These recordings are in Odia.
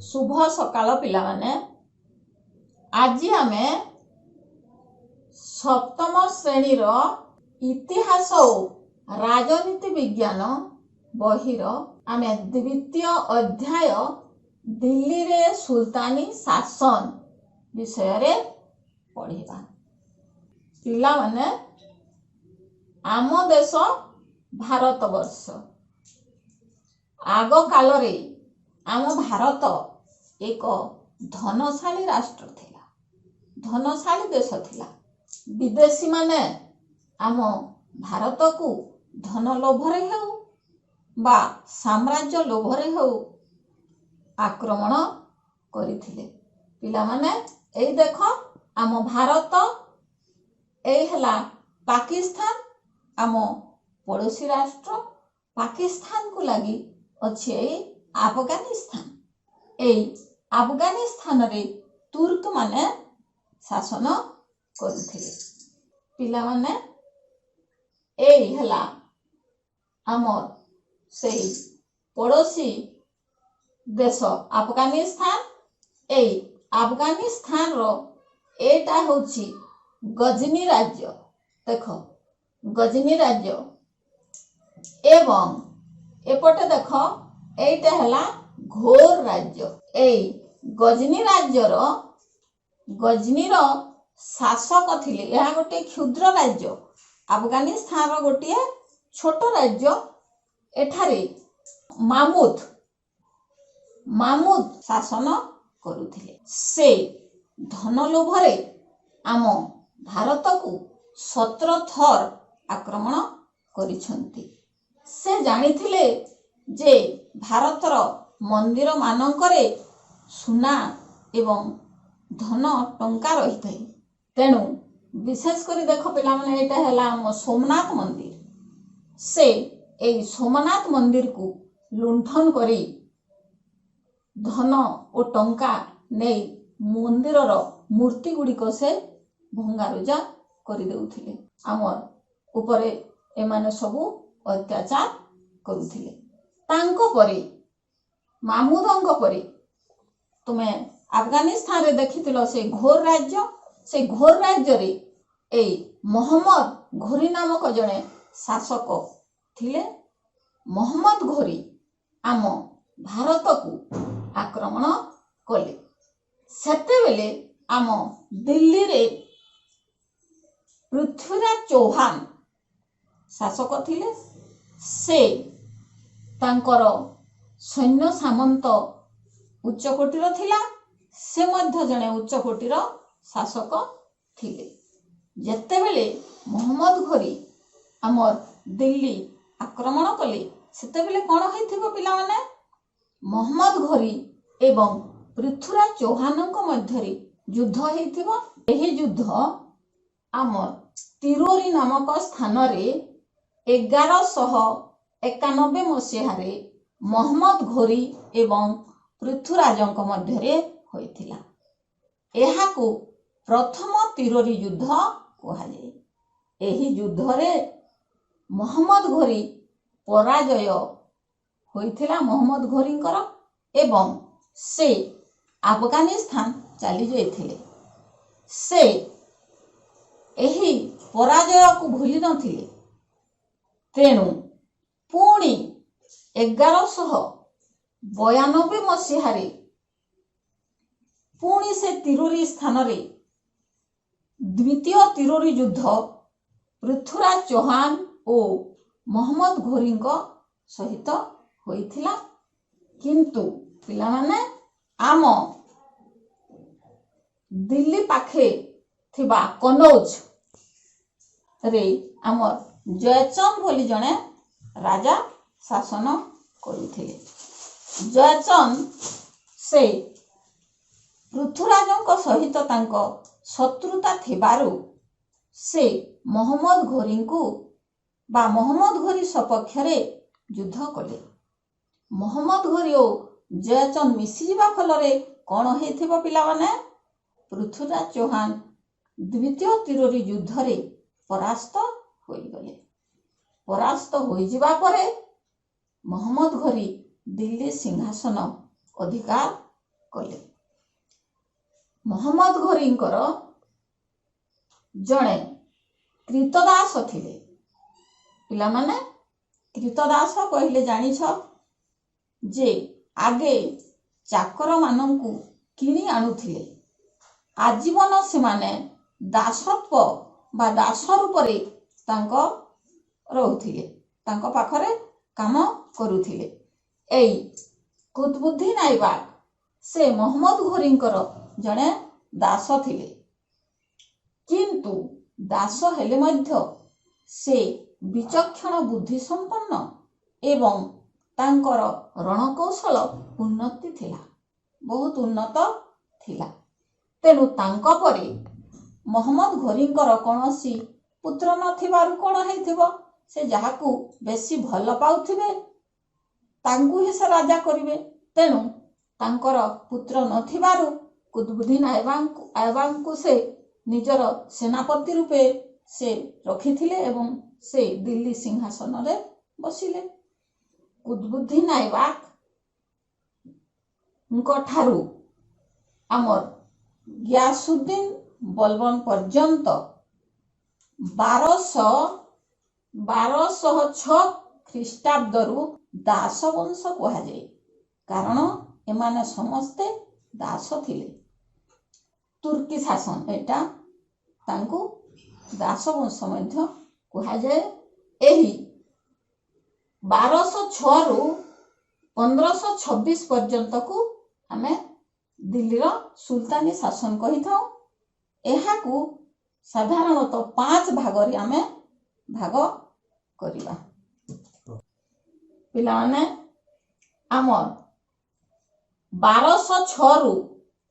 ଶୁଭ ସକାଳ ପିଲାମାନେ। ଆଜି ଆମେ ସପ୍ତମ ଶ୍ରେଣୀର ଇତିହାସ ଓ ରାଜନୀତି ବିଜ୍ଞାନ ବହିର ଆମେ ଦ୍ୱିତୀୟ ଅଧ୍ୟାୟ ଦିଲ୍ଲୀରେ ସୁଲତାନୀ ଶାସନ ବିଷୟରେ ପଢ଼ିବା। ପିଲାମାନେ, ଆମ ଦେଶ ଭାରତବର୍ଷ। ଆଗ କାଳରେ ଆମ ଭାରତ ଏକ ଧନଶାଳୀ ରାଷ୍ଟ୍ର ଥିଲା, ଧନଶାଳୀ ଦେଶ ଥିଲା। ବିଦେଶୀମାନେ ଆମ ଭାରତକୁ ଧନ ଲୋଭରେ ହେଉ ବା ସାମ୍ରାଜ୍ୟ ଲୋଭରେ ହେଉ ଆକ୍ରମଣ କରିଥିଲେ। ପିଲାମାନେ, ଏଇ ଦେଖ ଆମ ଭାରତ, ଏଇ ହେଲା ପାକିସ୍ତାନ, ଆମ ପଡ଼ୋଶୀ ରାଷ୍ଟ୍ର। ପାକିସ୍ତାନକୁ ଲାଗି ଅଛି ଏଇ ଆଫଗାନିସ୍ତାନ। ଏଇ ଆଫଗାନିସ୍ତାନରେ ତୁର୍କମାନେ ଶାସନ କରୁଥିଲେ। ପିଲାମାନେ, ଏଇ ହେଲା ଆମର ସେଇ ପଡ଼ୋଶୀ ଦେଶ ଆଫଗାନିସ୍ତାନ। ଏଇ ଆଫଗାନିସ୍ତାନର ଏଇଟା ହେଉଛି ଗଜନୀ ରାଜ୍ୟ। ଦେଖ, ଗଜନୀ ରାଜ୍ୟ। ଏବଂ ଏପଟେ ଦେଖ, ଏଇଟା ହେଲା ଘୋର ରାଜ୍ୟ। ଏଇ ଗଜନୀ ରାଜ୍ୟର, ଗଜନୀର ଶାସକ ଥିଲେ, ଏହା ଗୋଟିଏ କ୍ଷୁଦ୍ର ରାଜ୍ୟ, ଆଫଗାନିସ୍ତାନର ଗୋଟିଏ ଛୋଟ ରାଜ୍ୟ। ଏଠାରେ ମାମୁଦ ଶାସନ କରୁଥିଲେ। ସେ ଧନ ଲୋଭରେ ଆମ ଭାରତକୁ 17 ଥର ଆକ୍ରମଣ କରିଛନ୍ତି। ସେ ଜାଣିଥିଲେ ଯେ ଭାରତର ମନ୍ଦିର ମାନଙ୍କରେ ସୁନା ଏବଂ ଧନ ଟଙ୍କା ରହିଥାଏ। ତେଣୁ ବିଶେଷ କରି ଦେଖ ପିଲାମାନେ, ଏଇଟା ହେଲା ଆମ ସୋମନାଥ ମନ୍ଦିର। ସେ ଏଇ ସୋମନାଥ ମନ୍ଦିରକୁ ଲୁଣ୍ଠନ କରି ଧନ ଓ ଟଙ୍କା ନେଇ ମନ୍ଦିରର ମୂର୍ତ୍ତି ଗୁଡ଼ିକ ସେ ଭଙ୍ଗାରୁଜା କରିଦେଉଥିଲେ। ଆମର ଉପରେ ଏମାନେ ସବୁ ଅତ୍ୟାଚାର କରୁଥିଲେ। ତାଙ୍କ ପରି, ମାମୁଦଙ୍କ ପରି, ତୁମେ ଆଫଗାନିସ୍ତାନରେ ଦେଖିଥିଲ ସେ ଘୋର ରାଜ୍ୟ। ସେ ଘୋର ରାଜ୍ୟରେ ଏଇ ମହମ୍ମଦ ଘୋରି ନାମକ ଜଣେ ଶାସକ ଥିଲେ। ମହମ୍ମଦ ଘୋରି ଆମ ଭାରତକୁ ଆକ୍ରମଣ କଲେ। ସେତେବେଳେ ଆମ ଦିଲ୍ଲୀରେ ପୃଥ୍ୱୀରାଜ ଚୌହାନ ଶାସକ ଥିଲେ। ସେ ତାଙ୍କର ସୈନ୍ୟ ସାମନ୍ତ ଉଚ୍ଚକୋଟୀର ଥିଲା। ସେ ମଧ୍ୟ ଜଣେ ଉଚ୍ଚକୋଟୀର ଶାସକ ଥିଲେ। ଯେତେବେଳେ ମହମ୍ମଦ ଘୋରି ଆମର ଦିଲ୍ଲୀ ଆକ୍ରମଣ କଲେ, ସେତେବେଳେ କ'ଣ ହେଇଥିବ ପିଲାମାନେ? ମହମ୍ମଦ ଘୋରି ଏବଂ ପୃଥ୍ୱୀରାଜ ଚୌହାନଙ୍କ ମଧ୍ୟରେ ଯୁଦ୍ଧ ହେଇଥିବ। ଏହି ଯୁଦ୍ଧ ଆମର ତିରୋରୀ ନାମକ ସ୍ଥାନରେ 1191 ମସିହାରେ ମହମ୍ମଦ ଘୋରି ଏବଂ ପୃଥ୍ୱୀରାଜଙ୍କ ମଧ୍ୟରେ ହୋଇଥିଲା। ଏହାକୁ ପ୍ରଥମ ତିରୋରୀ ଯୁଦ୍ଧ କୁହାଯାଏ। ଏହି ଯୁଦ୍ଧରେ ମହମ୍ମଦ ଘୋରି ପରାଜୟ ହୋଇଥିଲା ମହମ୍ମଦ ଘୋରିଙ୍କର ଏବଂ ସେ ଆଫଗାନିସ୍ତାନ ଚାଲି ଯାଇଥିଲେ। ସେ ଏହି ପରାଜୟକୁ ଭୁଲି ନଥିଲେ। ତେଣୁ ପୁଣି 1192 ମସିହାରେ ପୁଣି ସେ ତିରୋରୀ ସ୍ଥାନରେ ଦ୍ୱିତୀୟ ତିରୋରୀ ଯୁଦ୍ଧ ପୃଥ୍ୱୀରାଜ ଚୌହାନ ଓ ମହମ୍ମଦ ଘୋରିଙ୍କ ସହିତ ହୋଇଥିଲା। କିନ୍ତୁ ପିଲାମାନେ, ଆମ ଦିଲ୍ଲୀ ପାଖେ ଥିବା କନୌଜରେ ଆମର ଜୟଚନ୍ଦ ବୋଲି ଜଣେ ରାଜା ଶାସନ କରୁଥିଲେ। ଜୟଚନ୍ଦ ସେ ପୃଥ୍ୱୀରାଜଙ୍କ ସହିତ ତାଙ୍କ ଶତ୍ରୁତା ଥିବାରୁ ସେ ମହମ୍ମଦ ଘୋରିଙ୍କୁ ବା ମହମ୍ମଦ ଘୋରି ସପକ୍ଷରେ ଯୁଦ୍ଧ କଲେ। ମହମ୍ମଦ ଘୋରି ଓ ଜୟଚନ୍ଦ ମିଶିଯିବା ଫଳରେ କ'ଣ ହେଇଥିବ ପିଲାମାନେ? ପୃଥ୍ୱୀରାଜ ଚୌହାନ ଦ୍ୱିତୀୟ ତିରୋରୀ ଯୁଦ୍ଧରେ ପରାସ୍ତ ହୋଇଗଲେ। ପରାସ୍ତ ହୋଇଯିବା ପରେ ମହମ୍ମଦ ଘୋରି ଦିଲ୍ଲୀ ସିଂହାସନ ଅଧିକାର କଲେ। ମହମ୍ମଦ ଘୋରୀଙ୍କର ଜଣେ କ୍ରୀତଦାସ ଥିଲେ। ପିଲାମାନେ, କ୍ରୀତଦାସ କହିଲେ ଜାଣିଛ ଯେ ଆଗେ ଚାକରମାନଙ୍କୁ କିଣି ଆଣୁଥିଲେ, ଆଜୀବନ ସେମାନେ ଦାସତ୍ୱ ବା ଦାସ ରୂପରେ ତାଙ୍କ ରହୁଥିଲେ, ତାଙ୍କ ପାଖରେ କାମ କରୁଥିଲେ। ଏଇ କୁତବୁଦ୍ଦିନ ଆଇବାକ ସେ ମହମ୍ମଦ ଘୋରୀଙ୍କର ଜଣେ ଦାସ ଥିଲେ। କିନ୍ତୁ ଦାସ ହେଲେ ମଧ୍ୟ ସେ ବିଚକ୍ଷଣ ବୁଦ୍ଧି ସମ୍ପନ୍ନ ଏବଂ ତାଙ୍କର ରଣକୌଶଳ ଉନ୍ନତି ଥିଲା, ବହୁତ ଉନ୍ନତ ଥିଲା। ତେଣୁ ତାଙ୍କ ପରେ ମହମ୍ମଦ ଘୋରୀଙ୍କର କୌଣସି ପୁତ୍ର ନଥିବାରୁ କ'ଣ ହେଇଥିବ, ସେ ଯାହାକୁ ବେଶୀ ଭଲ ପାଉଥିବେ ତାଙ୍କୁ ହିଁ ସେ ରାଜା କରିବେ। ତେଣୁ ତାଙ୍କର ପୁତ୍ର ନଥିବାରୁ କୁତବୁଦ୍ଦିନ ଆଇବାକଙ୍କୁ ସେ ନିଜର ସେନାପତି ରୂପେ ସେ ରଖିଥିଲେ ଏବଂ ସେ ଦିଲ୍ଲୀ ସିଂହାସନରେ ବସିଲେ। କୁତବୁଦ୍ଦିନ ଆଇବାକଙ୍କ ଠାରୁ ଆମର ଗିୟାସୁଦ୍ଦିନ ବଲବନ ପର୍ଯ୍ୟନ୍ତ 1206 ଖ୍ରୀଷ୍ଟାବ୍ଦରୁ ଦାସବଂଶ କୁହାଯାଏ, କାରଣ ଏମାନେ ସମସ୍ତେ ଦାସ ଥିଲେ। ତୁର୍କୀ ଶାସନ ଏଇଟା ତାଙ୍କୁ ଦାସବଂଶ ମଧ୍ୟ କୁହାଯାଏ। ଏହି 1206ରୁ 1526 ପର୍ଯ୍ୟନ୍ତକୁ ଆମେ ଦିଲ୍ଲୀର ସୁଲତାନୀ ଶାସନ କହିଥାଉ। ଏହାକୁ ସାଧାରଣତଃ 5 ଭାଗରେ ଆମେ ଭାଗ କରିବା। ପିଲାମାନେ, ଆମର 1206ରୁ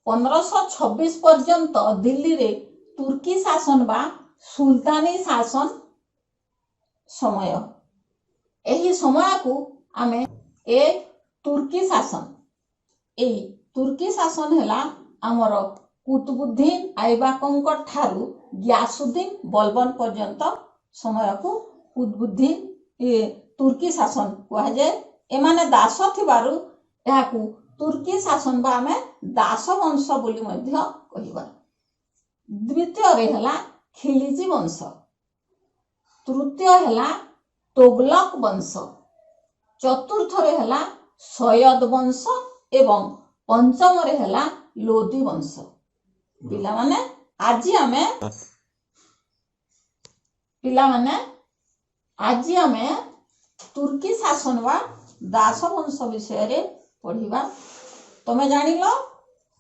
1526 ପର୍ଯ୍ୟନ୍ତ ଦିଲ୍ଲୀରେ ତୁର୍କୀ ଶାସନ ବା ସୁଲତାନୀ ଶାସନ ସମୟ। ଏହି ସମୟକୁ ଆମେ ତୁର୍କୀ ଶାସନ। ଏଇ ତୁର୍କୀ ଶାସନ ହେଲା ଆମର କୁତବୁଦ୍ଦିନ ଆଇବାକଙ୍କ ଠାରୁ ଗିୟାସୁଦ୍ଦିନ ବଲବନ ପର୍ଯ୍ୟନ୍ତ ସମୟକୁ କୁତବୁଦ୍ଦିନ ତୁର୍କୀ ଶାସନ କୁହାଯାଏ। ଏମାନେ ଦାସ ଥିବାରୁ ଏହାକୁ ତୁର୍କୀ ଶାସନ ବା ଆମେ ଦାସବଂଶ ବୋଲି ମଧ୍ୟ କହିବା। ଦ୍ୱିତୀୟରେ ହେଲା ଖିଲିଜି ବଂଶ, ତୃତୀୟ ହେଲା ତୋଗଲକ ବଂଶ, ଚତୁର୍ଥରେ ହେଲା ସୈୟଦ ବଂଶ ଏବଂ ପଞ୍ଚମରେ ହେଲା ଲୋଦି ବଂଶ। ପିଲାମାନେ, ଆଜି ଆମେ ତୁର୍କୀ ଶାସନ ବା ଦାସବଂଶ ବିଷୟରେ ପଢ଼ିବା। ତମେ ଜାଣିଲ,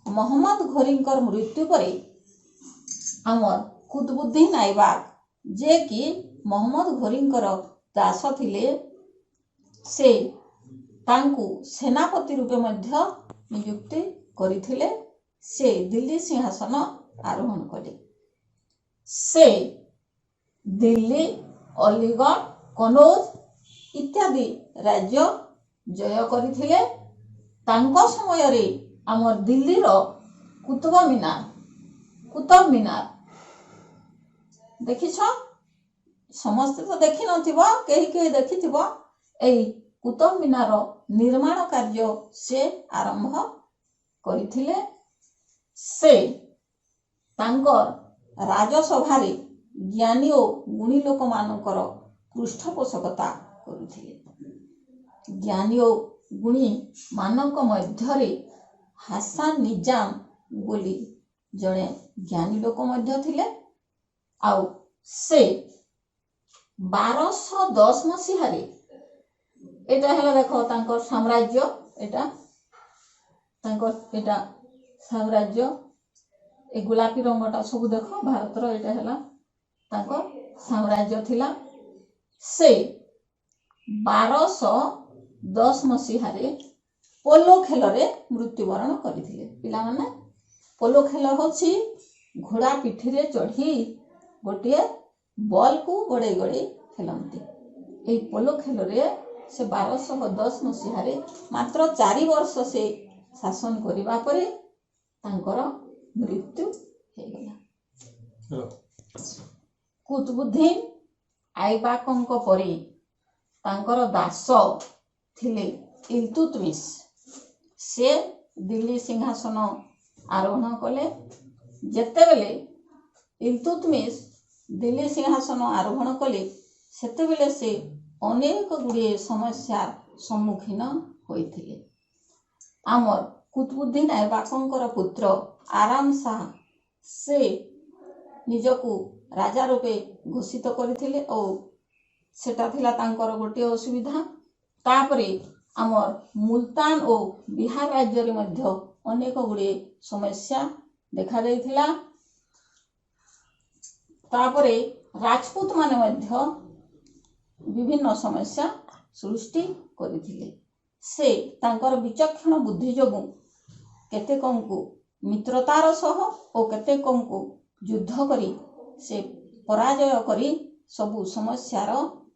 ମହମ୍ମଦ ଘୋରୀଙ୍କର ମୃତ୍ୟୁ ପରେ ଆମର କୁତବୁଦ୍ଦିନ ଆଇବାକ, ଯେ କି ମହମ୍ମଦ ଘୋରୀଙ୍କର ଦାସ ଥିଲେ, ସେ ତାଙ୍କୁ ସେନାପତି ରୂପେ ମଧ୍ୟ ନିଯୁକ୍ତି କରିଥିଲେ। ସେ ଦିଲ୍ଲୀ ସିଂହାସନ ଆରୋହଣ କଲେ। ସେ ଦିଲ୍ଲୀ, ଅଲିଗଡ଼, କନୌଜ ଇତ୍ୟାଦି ରାଜ୍ୟ ଜୟ କରିଥିଲେ। ତାଙ୍କ ସମୟରେ ଆମର ଦିଲ୍ଲୀର କୁତବ ମିନାର ଦେଖିଛ? ସମସ୍ତେ ତ ଦେଖିନଥିବ, କେହି କେହି ଦେଖିଥିବ। ଏଇ କୁତବ ମିନାର ନିର୍ମାଣ କାର୍ଯ୍ୟ ସେ ଆରମ୍ଭ କରିଥିଲେ। ସେ ତାଙ୍କ ରାଜସଭାରେ ଜ୍ଞାନୀ ଓ ଗୁଣୀ ଲୋକମାନଙ୍କର ପୃଷ୍ଠପୋଷକତା କରୁଥିଲେ। ଜ୍ଞାନୀ ଓ ଗୁଣୀ ମାନଙ୍କ ମଧ୍ୟରେ ହାସାନ ନିଜାମ ବୋଲି ଜଣେ ଜ୍ଞାନୀ ଲୋକ ମଧ୍ୟ ଥିଲେ। ଆଉ ସେ 1210 ମସିହାରେ, ଏଇଟା ହେଲା ଦେଖ ତାଙ୍କ ସାମ୍ରାଜ୍ୟ, ଏଇଟା ତାଙ୍କ ଏଇଟା ସାମ୍ରାଜ୍ୟ। ଏ ଗୋଲାପୀ ରଙ୍ଗଟା ସବୁ ଦେଖ ଭାରତର, ଏଇଟା ହେଲା ତାଙ୍କ ସାମ୍ରାଜ୍ୟ ଥିଲା। ସେ 1210 ମସିହାରେ ପୋଲୋ ଖେଳରେ ମୃତ୍ୟୁବରଣ କରିଥିଲେ। ପିଲାମାନେ, ପୋଲୋ ଖେଳ ହେଉଛି ଘୋଡ଼ା ପିଠିରେ ଚଢ଼ି ଗୋଟିଏ ବଲ୍କୁ ଗଡ଼େଇ ଗଡ଼େଇ ଖେଳନ୍ତି। ଏଇ ପୋଲୋ ଖେଳରେ ସେ 1210 ମସିହାରେ ମାତ୍ର 4 ବର୍ଷ ସେ ଶାସନ କରିବା ପରେ ତାଙ୍କର ମୃତ୍ୟୁ ହେଇଗଲା। କୁତବୁଦ୍ଦିନ ଆଇବାକଙ୍କ ପରେ ତାଙ୍କର ଦାସ ଥିଲେ ଇଲତୁତମିଶ। ସେ ଦିଲ୍ଲୀ ସିଂହାସନ ଆରୋହଣ କଲେ। ଯେତେବେଳେ ଇଲତୁତମିଶ ଦିଲ୍ଲୀ ସିଂହାସନ ଆରୋହଣ କଲେ, ସେତେବେଳେ ସେ ଅନେକ ଗୁଡ଼ିଏ ସମସ୍ୟାର ସମ୍ମୁଖୀନ ହୋଇଥିଲେ। ଆମର କୁତବୁଦ୍ଦିନ ଐବାକଙ୍କର ପୁତ୍ର ଆରାମ ଶାହ, ସେ ନିଜକୁ ରାଜା ରୂପେ ଘୋଷିତ କରିଥିଲେ ଓ ସେଟା ଥିଲା ତାଙ୍କର ଗୋଟିଏ ଅସୁବିଧା। ତାପରେ ଆମର ମୁଲତାନ ଓ ବିହାର ରାଜ୍ୟରେ ମଧ୍ୟ ଅନେକ ଗୁଡ଼ିଏ ସମସ୍ୟା ଦେଖାଦେଇଥିଲା। ତାପରେ ରାଜପୁତ ମାନେ ମଧ୍ୟ ବିଭିନ୍ନ ସମସ୍ୟା ସୃଷ୍ଟି କରିଥିଲେ। ସେ ତାଙ୍କର ବିଚକ୍ଷଣ ବୁଦ୍ଧି ଯୋଗୁଁ କେତେକଙ୍କୁ ମିତ୍ରତାର ସହ ଓ କେତେକଙ୍କୁ ଯୁଦ୍ଧ କରି ସେ ପରାଜୟ କରି ସବୁ ସମସ୍ୟାର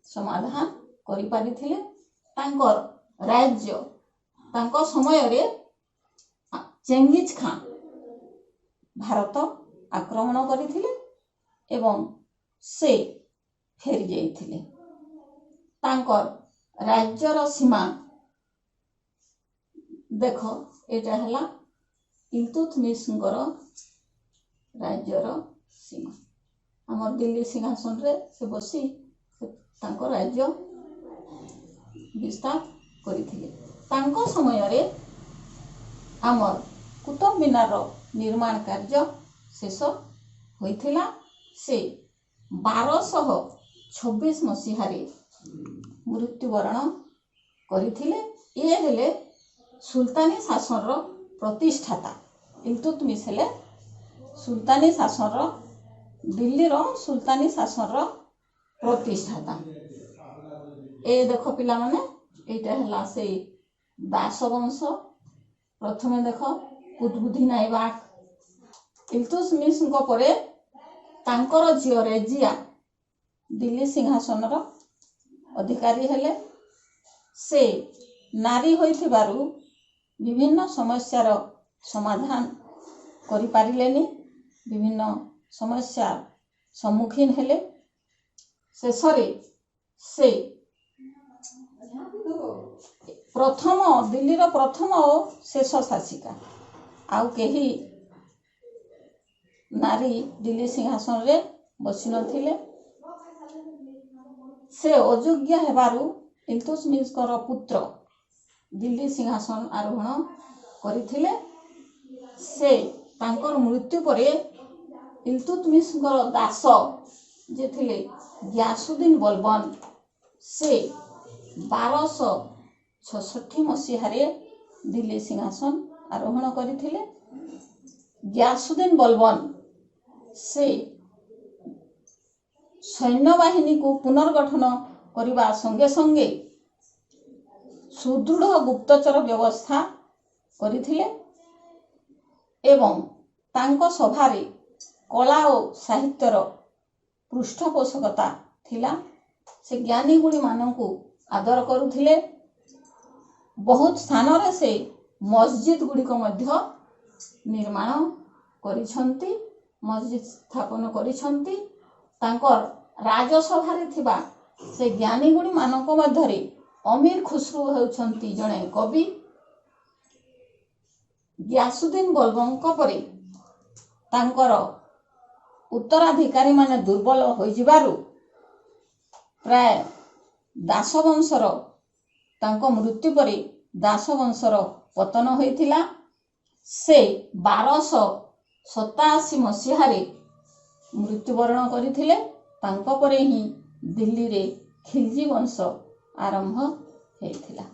ସମାଧାନ କରିପାରିଥିଲେ। ତାଙ୍କର ରାଜ୍ୟ, ତାଙ୍କ ସମୟରେ ଚେଙ୍ଗିଜ ଖାଁ ଭାରତ ଆକ୍ରମଣ କରିଥିଲେ ଏବଂ ସେ ଫେରି ଯାଇଥିଲେ। ତାଙ୍କର ରାଜ୍ୟର ସୀମା ଦେଖ, ଏଇଟା ହେଲା ଇଲତୁତମିଶଙ୍କର ରାଜ୍ୟର ସୀମା। ଆମର ଦିଲ୍ଲୀ ସିଂହାସନରେ ସେ ବସି ତାଙ୍କ ରାଜ୍ୟ ବିସ୍ତାର କରିଥିଲେ। ତାଙ୍କ ସମୟରେ ଆମର କୁତୁବ ମିନାରର ନିର୍ମାଣ କାର୍ଯ୍ୟ ଶେଷ ହୋଇଥିଲା। ସେ 1226 ମସିହାରେ ମୃତ୍ୟୁବରଣ କରିଥିଲେ। ଇଏ ହେଲେ ସୁଲତାନୀ ଶାସନର ପ୍ରତିଷ୍ଠାତା। ଇଲତୁତମିଶ ହେଲେ ସୁଲତାନୀ ଶାସନର, ଦିଲ୍ଲୀର ସୁଲତାନୀ ଶାସନର ପ୍ରତିଷ୍ଠାତା। ଏ ଦେଖ ପିଲାମାନେ, ଏଇଟା ହେଲା ସେଇ ଦାସ ବଂଶ। ପ୍ରଥମେ ଦେଖ କୁତବୁଦ୍ଦିନ ଐବାକ। ଇଲତୁତମିଶଙ୍କ ପରେ ତାଙ୍କର ଝିଅ ରେଜିଆ ଦିଲ୍ଲୀ ସିଂହାସନର ଅଧିକାରୀ ହେଲେ। ସେ ନାରୀ ହୋଇଥିବାରୁ ବିଭିନ୍ନ ସମସ୍ୟାର ସମାଧାନ କରିପାରିଲେନି, ବିଭିନ୍ନ ସମସ୍ୟା ସମ୍ମୁଖୀନ ହେଲେ। ଶେଷରେ ସେ ପ୍ରଥମ, ଦିଲ୍ଲୀର ପ୍ରଥମ ଓ ଶେଷ ଶାସିକା। ଆଉ କେହି ନାରୀ ଦିଲ୍ଲୀ ସିଂହାସନରେ ବସିନଥିଲେ। ସେ ଅଯୋଗ୍ୟ ହେବାରୁ ଇଲତୁତମିଶଙ୍କର ପୁତ୍ର ଦିଲ୍ଲୀ ସିଂହାସନ ଆରୋହଣ କରିଥିଲେ। ସେ ତାଙ୍କର ମୃତ୍ୟୁ ପରେ ଇଲତୁତମିଶଙ୍କର ଦାସ ଯେ ଥିଲେ ଗ୍ୟାସୁଦ୍ଦିନ ବଲବନ, ସେ 1266 ମସିହାରେ ଦିଲ୍ଲୀ ସିଂହାସନ ଆରୋହଣ କରିଥିଲେ। ଗ୍ୟାସୁଦ୍ଦିନ ବଲବନ ସେ ସୈନ୍ୟବାହିନୀକୁ ପୁନର୍ଗଠନ କରିବା ସଙ୍ଗେ ସଙ୍ଗେ ସୁଦୃଢ଼ ଗୁପ୍ତଚର ବ୍ୟବସ୍ଥା କରିଥିଲେ ଏବଂ ତାଙ୍କ ସଭାରେ କଳା ଓ ସାହିତ୍ୟର ପୃଷ୍ଠପୋଷକତା ଥିଲା। ସେ ଜ୍ଞାନୀ ଗୁଣୀମାନଙ୍କୁ ଆଦର କରୁଥିଲେ। ବହୁତ ସ୍ଥାନରେ ସେ ମସଜିଦ ଗୁଡ଼ିକ ମଧ୍ୟ ନିର୍ମାଣ କରିଛନ୍ତି, ମସଜିଦ ସ୍ଥାପନ କରିଛନ୍ତି। ତାଙ୍କର ରାଜସଭାରେ ଥିବା ସେ ଜ୍ଞାନୀ ଗୁଣୀମାନଙ୍କ ମଧ୍ୟରେ ଅମୀର ଖୁସରୁ ହେଉଛନ୍ତି ଜଣେ କବି। ଗ୍ୟାସୁଦ୍ଦିନ ବଲବଙ୍କ ପରେ ତାଙ୍କର ଉତ୍ତରାଧିକାରୀମାନେ ଦୁର୍ବଳ ହୋଇଯିବାରୁ ପ୍ରାୟ ଦାସବଂଶର, ତାଙ୍କ ମୃତ୍ୟୁ ପରେ ଦାସବଂଶର ପତନ ହୋଇଥିଲା। ସେ 1287 ମସିହାରେ ମୃତ୍ୟୁବରଣ କରିଥିଲେ। ତାଙ୍କ ପରେ ହିଁ ଦିଲ୍ଲୀରେ ଖିଲଜି ବଂଶ ଆରମ୍ଭ ହେଇଥିଲା।